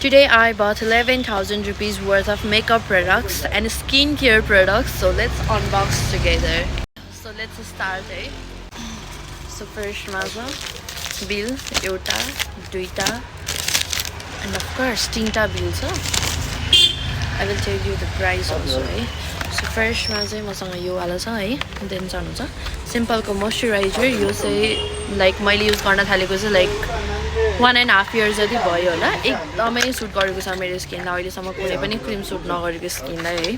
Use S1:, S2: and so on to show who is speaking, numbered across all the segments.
S1: Today I bought 11,000 rupees worth of makeup products and skincare products. So let's unbox together. So let's start, eh? So first maza bill euta duita and of course tinta bill so I will tell you the price also, eh? So first maza masanga yo wala cha hai then chanu cha simple ko moisturizer yo चाहिँ like मैले use गर्न थालेको चाहिँ like 1.5 years जति भयो होला एकदमै suit गरेको छ मेरो स्किनलाई अहिलेसम्म कुनै पनि क्रिम सुट नगरेको स्किनलाई है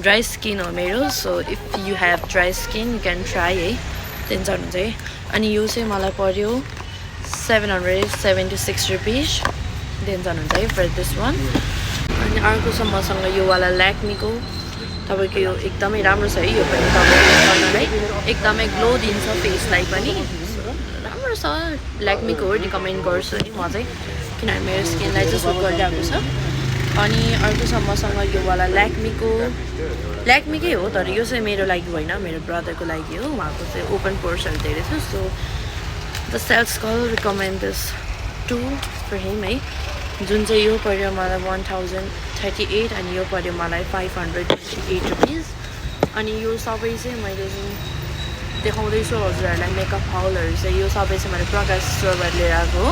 S1: ड्राई स्किन हो मेरो so if you have dry skin you can try है टेन्सन हुन्छ है अनि यो चाहिँ मलाई पर्यो 776 रुपिस टेन्सन हुन्छ है फर दिस वान अनि अर्को छ मसँग यो वाला ल्याक्मीको तपाईको यो एकदमै राम्रो छ है यो पनि तपाईले गर्नलाई एकदमै ग्लो दिन्छ फेसलाई पनि राम्रो छ ल्याक्मीको हो रिकमेन्ड गर्छु है म चाहिँ किनभने मेरो स्किनलाई चाहिँ सुट गरिरहेको छ अनि अर्को छ मसँग यो वाला ल्याक्मीकै हो तर यो चाहिँ मेरो लागि होइन मेरो ब्रदरको लागि हो उहाँको चाहिँ ओपन पोर्सहरू धेरै छ so the cells call recommend this to for him है जुन चाहिँ यो पर्यो मलाई 1038 अनि यो पर्यो मलाई 528 रुपिस अनि यो सबै चाहिँ मैले जुन देखाउँदैछु हजुरहरूलाई मेकअप हाउलहरू चाहिँ यो सबै चाहिँ मैले प्रकाश स्टोरबाट लिएर आएको हो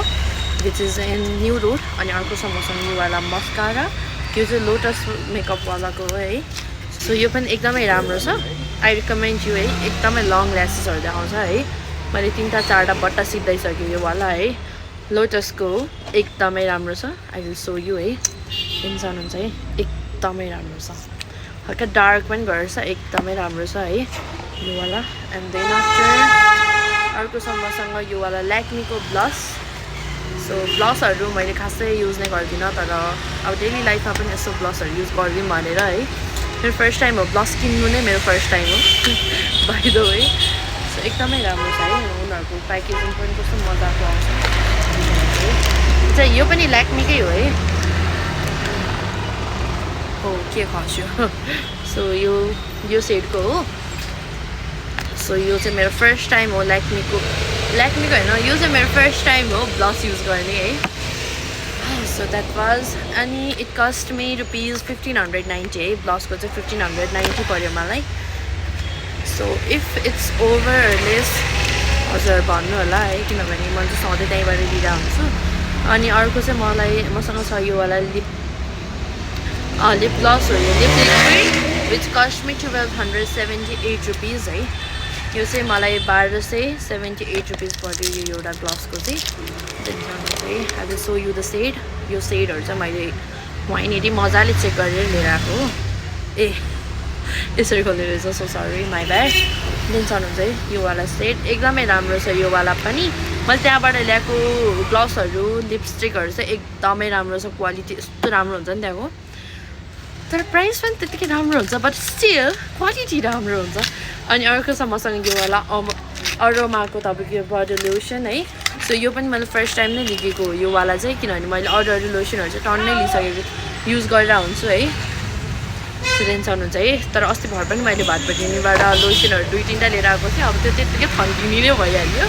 S1: which is in new road अनि अर्को छ मसँग यो वाला मस्कारा यो चाहिँ लोटस मेकअपवालाको हो है सो यो पनि एकदमै राम्रो छ आई रिकमेन्ड यु है एकदमै लङ ल्यासेसहरू देखाउँछ है मैले 3-4टा बट्टा सिक्दैसकेँ यो वाला है लोटसको एकदमै राम्रो छ आई विल सो यु है टेन्सन हुन्छ है एकदमै राम्रो छ हल्का डार्क पनि गर्छ एकदमै राम्रो छ है यो वाला एन्ड देन आफ्टर अर्को मसँग यो वाला ल्याक्मीको ब्लस सो ब्लसहरू मैले खासै युज नै गर्दिनँ तर अब डेली लाइफमा पनि यस्तो ब्लसहरू युज गरिदिउँ भनेर है मेरो फर्स्ट टाइम हो ब्लस किन्नु नै मेरो फर्स्ट टाइम हो बाइ द वे सो एकदमै राम्रो छ है उनीहरूको प्याकेजिङ पनि कस्तो मजाको आउँछ यो पनि ल्याक्मीकै हो है हो के खस्यो सो यो सेटको हो सो यो चाहिँ मेरो फर्स्ट टाइम हो ल्याक्मीको होइन यो चाहिँ मेरो फर्स्ट टाइम हो ब्लस युज गर्ने है सो द्याट वाज अनि इट कस्ट मी रुपिज 1590 है ब्लसको चाहिँ 1590 पर्यो मलाई so if it's over lace हजुर भन्नु होला है किनभने म चाहिँ सधैँ त्यहीँबाट लिएर हुन्छु अनि अर्को चाहिँ मसँग छ यो वाला लिप ग्लस हो यो lip liquid which cost me 1278 rupees है यो चाहिँ मलाई 1278 रुपिस पर्यो यो एउटा ग्लसको चाहिँ I will so you the shed यो सेडहरू चाहिँ मैले वहीँनिर मजाले चेक गरेर लिएर आएको हो ए यसरी खोल्ने रहेछ so sorry my bad tension हुन्छ है यो वाला सेट एकदमै राम्रो छ यो वाला पनि मैले त्यहाँबाट ल्याएको ग्लसहरू लिपस्टिकहरू चाहिँ एकदमै राम्रो छ क्वालिटी यस्तो राम्रो हुन्छ नि त्यहाँको तर प्राइस पनि त्यतिकै राम्रो हुन्छ बट स्टिल क्वालिटी राम्रो हुन्छ अनि अर्को छ मसँग यो वाला अरोमाको तपाईँको यो बडी लोसन है सो यो पनि मैले फर्स्ट टाइम नै लिएको हो यो वाला चाहिँ किनभने मैले अरू लोसनहरू चाहिँ टन्नै लिइसकेको युज गरेर हुन्छु है सो टेन्सन हुन्छ है तर अस्ति भर पनि मैले भातपट्टिनीबाट लोसनहरू 2-3टा लिएर आएको थिएँ अब त्यो त्यत्तिकै थन्किने नै भइहाल्यो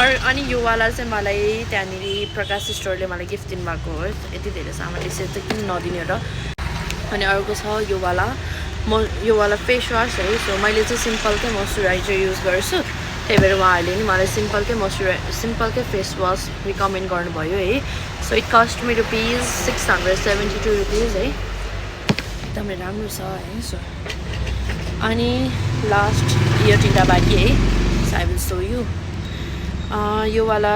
S1: अनि यो वाला चाहिँ मलाई त्यहाँनिर प्रकाश स्टोरले मलाई गिफ्ट दिनुभएको हो यति धेरै सामान यसरी चाहिँ किन नदिने र अनि अर्को छ यो वाला फेस वास है सो मैले चाहिँ सिम्पलकै मोइस्चराइजर युज गर्छु त्यही भएर उहाँहरूले नि मलाई सिम्पलकै फेस वास रिकमेन्ड गर्नुभयो है so it cost me rupees 672 rupees है एकदमै राम्रो छ है सो अनि लास्ट यो 3टा बाँकी है so I will so you यो वाला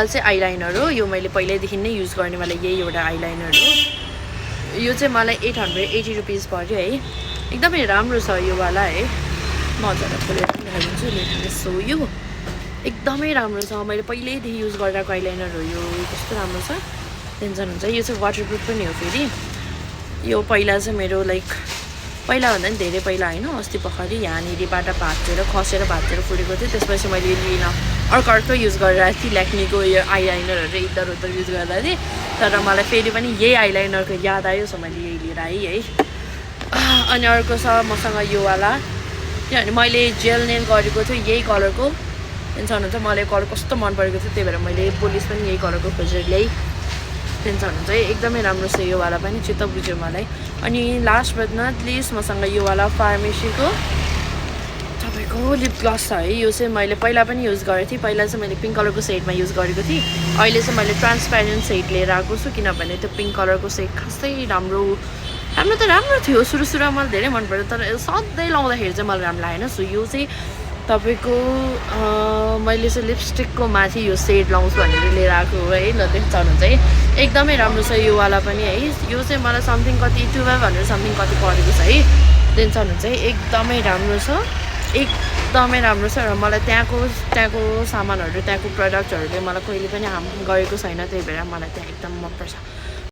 S1: चाहिँ आइलाइनर हो यो मैले पहिल्यैदेखि नै युज गर्नेवाला यही एउटा आइलाइनर हो यो चाहिँ मलाई 880 रुपिस पर्यो है एकदमै राम्रो छ यो वाला है मजाले खोलेर देखाइदिन्छु लेट सो यो एकदमै राम्रो छ मैले पहिल्यैदेखि युज गरिरहेको आइलाइनर हो यो कस्तो राम्रो छ टेन्सन हुन्छ यो चाहिँ वाटरप्रुफ पनि हो फेरि यो पहिला चाहिँ मेरो लाइक पहिलाभन्दा पनि धेरै पहिला होइन अस्ति भर्खरै यहाँनिरबाट खसेर भाँचेर फुटेको थियो त्यसपछि मैले लिन अर्को युज गरिरहेको थिएँ ल्याक्मीको यो आइलाइनरहरू इधर उधर युज गर्दा थिएँ तर मलाई फेरि पनि यही आइलाइनरको याद आयो सो मैले यही लिएर आएँ है अनि अर्को छ मसँग यो वाला किनभने मैले जेल नेल गरेको थियो यही कलरको हुन्छ मलाई कलर कस्तो मन परेको थियो त्यही भएर मैले पोलिस पनि यही कलरको खोजेर ल्याएँ हुन्छ एकदमै राम्रो छ यो वाला पनि चित्त बुझ्यो मलाई अनि लास्ट बट नट लिस्ट मसँग यो वाला फार्मेसीको तपाईँको लिप ग्लस छ है यो चाहिँ मैले पहिला पनि युज गरेको थिएँ पहिला चाहिँ मैले पिङ्क कलरको सेडमा युज गरेको थिएँ अहिले चाहिँ मैले ट्रान्सप्यारेन्ट सेड लिएर आएको छु किनभने त्यो पिङ्क कलरको सेड खासै राम्रो त राम्रो थियो सुरुमा मलाई धेरै मन पर्यो तर सधैँ लाउँदाखेरि चाहिँ मलाई राम्रो लागेन सो यो चाहिँ तपाईँको मैले चाहिँ लिपस्टिकको माथि यो सेड लाउँछु भनेर लिएर आएको हो है ल देख्नुहुन्छ है एकदमै राम्रो छ यो वाला पनि है यो चाहिँ मलाई समथिङ कति 1200 समथिङ कति परेको छ है देख्नुहुन्छ है एकदमै राम्रो छ र मलाई त्यहाँको सामानहरू त्यहाँको प्रडक्टहरूले मलाई कहिले पनि हार्म गरेको छैन त्यही भएर मलाई त्यहाँ एकदम मनपर्छ